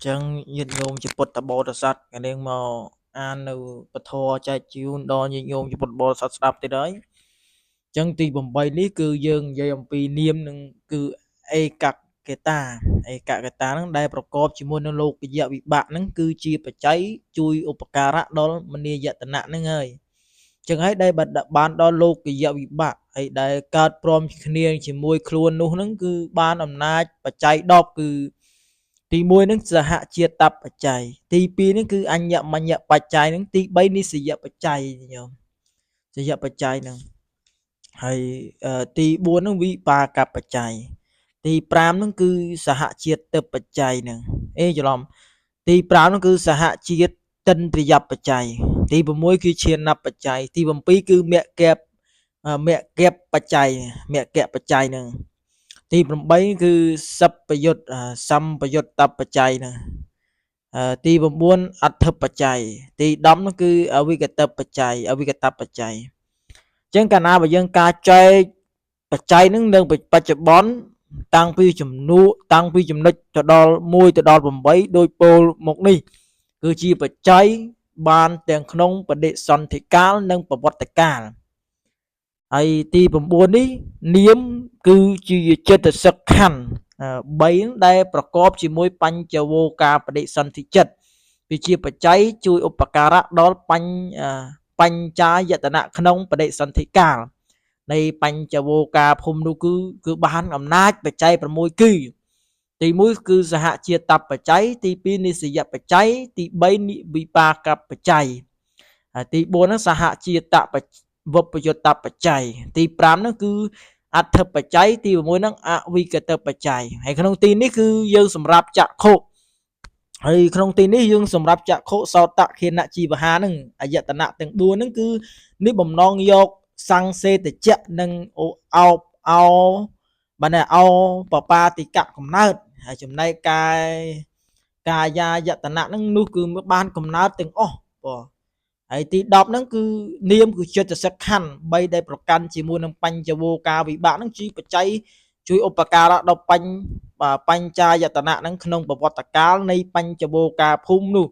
ចឹងញាតិញោមជាពុទ្ធបរិស័ទកានាងមកអាននៅពធចែកជូនដល់ញាតិញោមជាពុទ្ធបរិស័ទស្ដាប់ទៀតហើយ។ចឹងទី8នេះគឺយើងនិយាយអំពីនាមនឹងគឺឯកកេតាឯកកតាហ្នឹងដែលប្រកបជាមួយនឹងលោកយវិបាកហ្នឹងគឺជាបច្ច័យជួយឧបការៈដល់មនាយតនៈហ្នឹងហើយចឹងហើយដែលបានដល់លោកយវិបាកហើយដែលកើតព្រមគ្នាជាមួយខ្លួននោះហ្នឹងគឺបានអំណាចបច្ច័យ10គឺទី1ហ្នឹងសហជាតិបច្ច័យទី2ហ្នឹងគឺអញ្ញមញ្ញបច្ច័យហ្នឹងទី3និសយបច្ច័យញោមសយបច្ច័យហ្នឹងហើយទី4ហ្នឹងវិបាកបច្ច័យទី5ហ្នឹងគឺសហជាតិបច្ច័យហ្នឹងអេច្រឡំទី5ហ្នឹងគឺសហជាតិតិន្ទ្រិយបច្ច័យទី6គឺឈានបច្ច័យទី7គឺមគ្គមគ្គបច្ច័យមគ្គបច្ច័យហ្នឹងទី8គឺសពយុត្តសម្បយុត្តបច្ច័យហ្នឹងទី9អដ្ឋបច្ច័យទី10ហ្នឹងគឺអវិកតបច្ច័យអវិកតបច្ច័យអញ្ចឹងកាលណាបើយើងការចែកបច្ច័យហ្នឹងនៅបច្ចុប្បន្នតាំងពីចំនួនតាំងពីចំណុចទៅដល់1ទៅដល់8ដោយពោលមកនេះគឺជាបច្ច័យបានទាំងក្នុងបដិសន្ធិកាលនិងប្រវត្តិកាលហើយទី9នេះនាមគឺជាចិត្តសិក្ខខណ្ឌ3ដែលប្រកបជាមួយបញ្ចវោកាបដិសន្ធិចិត្តវាជាបច្ច័យជួយឧបការៈដល់បញ្ចាយតនៈក្នុងបដិសន្ធិកាលនៃបញ្ចវោកាភូមិនោះគឺបានអំណាចបច្ច័យ6គឺទី1គឺសហជាតិបច្ច័យទី2និសយបច្ច័យទី3និវិបាកបច្ច័យហើយទី4ហ្នឹងសហជាតិវពយុត្តបច្ច័យទី5ហ្នឹងគឺអដ្ឋបច្ច័យទី6ហ្នឹងអវិកតបច្ច័យហើយក្នុងទីនេះគឺយើងសម្រាប់ចក្ខុហើយក្នុងទីនេះយើងសម្រាប់ចក្ខុសោតខេនជីវហាហ្នឹងអយតនៈទាំង4ហ្នឹងគឺនេះបំណងយកសង្សេតចៈនិងអោបអោបានអោបបាតិកៈកំណើតហើយចំណែកកាយកាយាយតនៈហ្នឹងនោះគឺបានកំណើតទាំងអស់បងហើយទី10ហ្នឹងគឺនាមគឺចិត្តសិក្ខខណ្ឌ3ដែលប្រកាន់ជាមួយនឹងបញ្ចវោកាវិបាកហ្នឹងជាបច្ច័យជួយឧបការៈដល់បញ្ចាយតនៈហ្នឹងក្នុងប្រវត្តិកាលនៃបញ្ចវោកាភូមិនោះ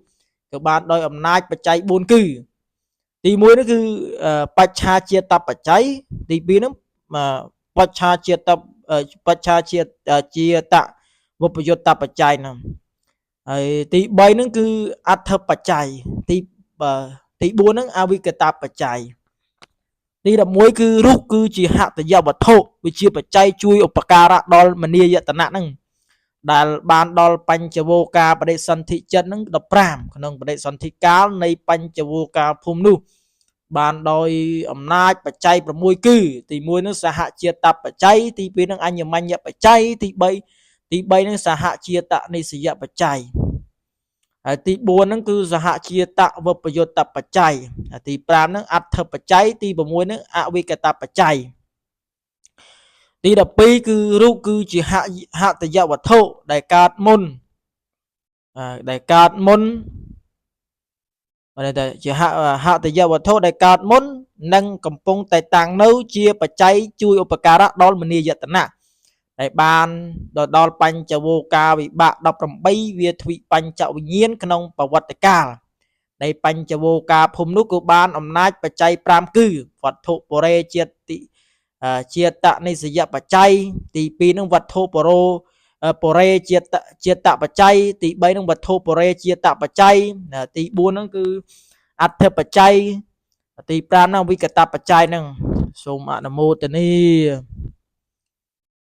គឺបានដោយអំណាចបច្ច័យ4គឺទី1នេះគឺបច្ឆាជាតិបច្ច័យទី2ហ្នឹងបច្ឆាជាតិបច្ឆាជាតិជាតិវពយុត្តបច្ច័យហ្នឹងហើយទី3ហ្នឹងគឺអដ្ឋបច្ច័យទី4ហ្នឹងអវិកតបច្ច័យទី11គឺរូបគឺជាហតយវត្ថុវាជាបច្ច័យជួយឧបការៈដល់មនាយតនៈហ្នឹងដែលបានដល់បញ្ចវោកាបដិសន្ធិចិត្តហ្នឹង15ក្នុងបដិសន្ធិកាលនៃបញ្ចវោកាភូមិនោះបានដោយអំណាចបច្ច័យ6គឺទី1នឹងសហជាតិបច្ច័យទី2នឹងអញ្ញមញ្ញបច្ច័យទី3នឹងសហជាតិនិសយបច្ច័យហើយទី4ហ្នឹងគឺសហជាតិវពយុត្តបច្ច័យហើយទី5ហ្នឹងអដ្ឋបច្ច័យទី6ហ្នឹងអវិកតបច្ច័យទី12គឺរូបគឺជាហតយវត្ថុដែលកើតមុនដែលកើតមុនបានតែជាហតយវត្ថុដែលកើតមុននិងកំពុងតែតាំងនៅជាបច្ច័យជួយឧបការៈដល់មនាយតនៈដែលបានដល់បញ្ចវោកាវិបាក18វាទ្វិបញ្ចវិញ្ញាណក្នុងប្រវត្តិកាលនៃបញ្ចវោកាភូមិនោះគឺបានអំណាចបច្ច័យ5គឺវត្ថុបរិជាតិជាតិនិសយបច្ច័យទី2នឹងវត្ថុបរោបរិជាតិជាតិបច្ច័យទី3នឹងវត្ថុបរិជាតិបច្ច័យទី4នឹងគឺអដ្ឋបច្ច័យទី5នឹងវិកតបច្ច័យនឹងសូមអនុមោទនា។